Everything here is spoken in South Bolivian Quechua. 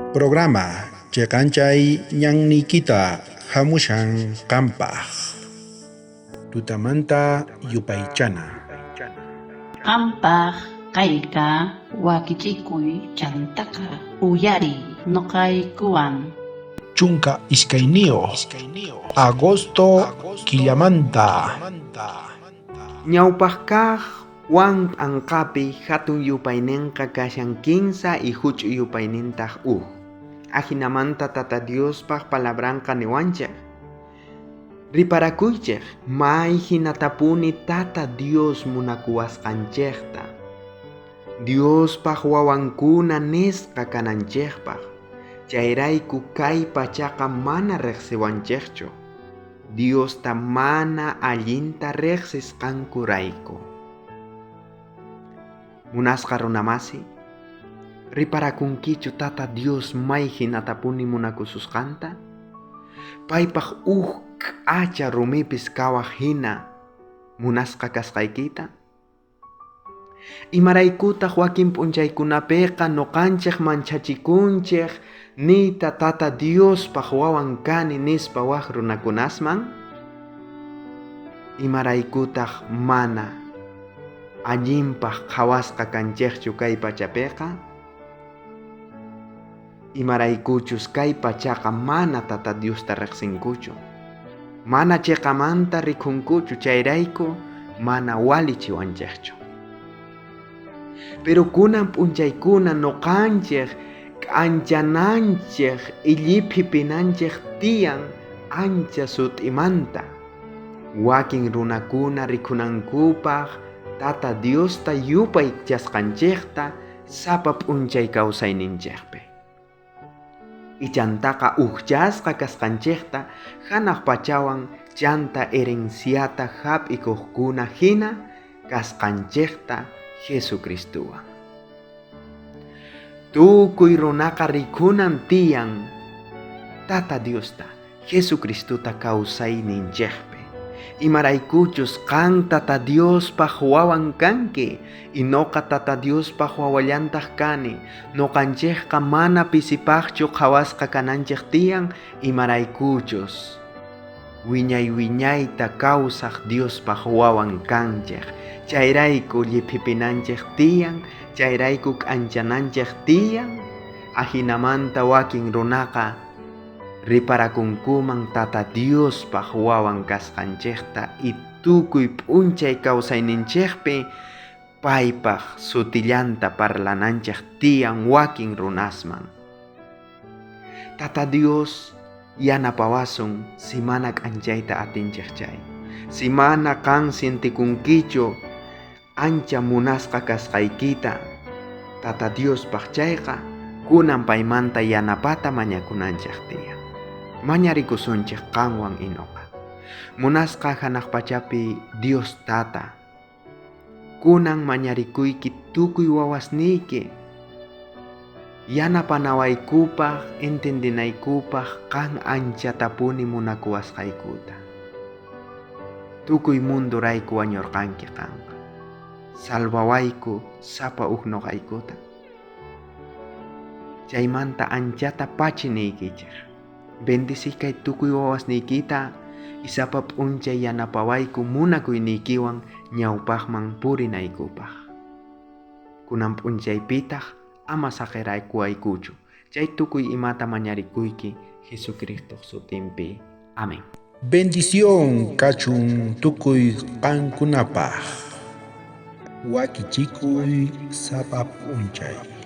Programa cheqanchay ñanniykita hamushan qampaq. Tutamanta yupaychana. Qampaq kayqa wakichikuy chantaqa uyariy noqaykuwan. 12 agosto killamanta. Ñawpaq kaq Juan p'anqapi hatun yupaynenqa kashan kinsa y huch'uy yupaynintaq uj. Ajinamanta Tata Diospaq palabranqa niwanchej. Riparakuychej, may hinatapuni Tata Dios munakuwasqanchejta. Diospaq wawankuna nisqa kananchejpaq. Chayrayku kay pachaqa mana riqsiwanchejchu. Diosta mana allinta riqsisqankurayku. Munasqa runamasi, riparakunkichu Tata Dios may hinatapuni munakususqanta? Paypaq uj k'acha rumipis kawaj hina munasqa kasqaykita? Imaraykutaq wakin p'unchaykunapiqa noqanchej manchachikunchej niyta Tata Diospaq wawan kani nispa waj runakunasman? Imaraykutaq mana allinpaq qhawasqa kanchejchu kay pachapiqa? Imaraykuchus kay pachaqa mana Tata Diosta riqsinkuchu. Mana chiqamanta rikhunkuchu, chayrayku mana walichiwanchejchu. Pero kunan p'unchaykuna noqanchej k'anchananchej illiphinanchej tiyan ancha sut'imanta. Wakin runakuna rikhunankupaq Tata Diosta yupaychasqanchejta sapa p'unchay kawsayninchejpi. Ichantaqa ujchasqa kasqanchejta hanaq pachawan chanta herenciata hap'ikuqkuna hina kasqanchejta Jesucristowan. Tukuy runaqa rikunan tiyan Tata Diosta, Jesucristota kawsayninchejpi. Imaraykuchus qan Tata Diospaq wawan kanki y noqa Tata Diospaq wawallantaq kani, noqanchejqa mana pisipaqchu qhawasqa kananchej tiyan imaraykuchus wiñay wiñayta kawsaq Diospaq wawan kanchej. Chayrayku lliphipinanchej tiyan, chayrayku k'anchananchej tiyan, ajinamanta wakin runaqa riparakunkuman Tata Diospaq wawan kasqanchejta y tukuy p'unchay kawsayninchejpi paypaq sutillanta parlananchej tiyan wakin runasman. Tata Dios yanapawasun si mana k'anchayta atinchej chay. Si mana qan sientikunkichu ancha munasqa kasqaykita Tata Diospaq chayqa kunan paymanta yanapata mañakunanchej tiyan. Mañarikusunchej qanwan y noqa. Munasqa hanaq pachapi Dios Tata, kunan mañarikuyki tukuy wawasniyki yanapanawaykupaq entendinaykupaq qan anchatapuni munakuwasqaykuta. Tukuy mundurayku wañurqanki qanqa. Salvawayku sapa uj noqaykuta. Chaymanta anchata pachi niykichej. Bendicikay tukuy wawasniykita y sapa p'unchay yanapawayku munakuyniykiwan ñawpaqman purinaykupaq. Kunan p'unchaypitaq ama saqiraykuwaykuchu. Chay tukuy imata mañarikuyki Jesucristo sutinpi. Amén. Bendición kachun tukuy qankunapaq. Wakichikuy sapa p'unchay.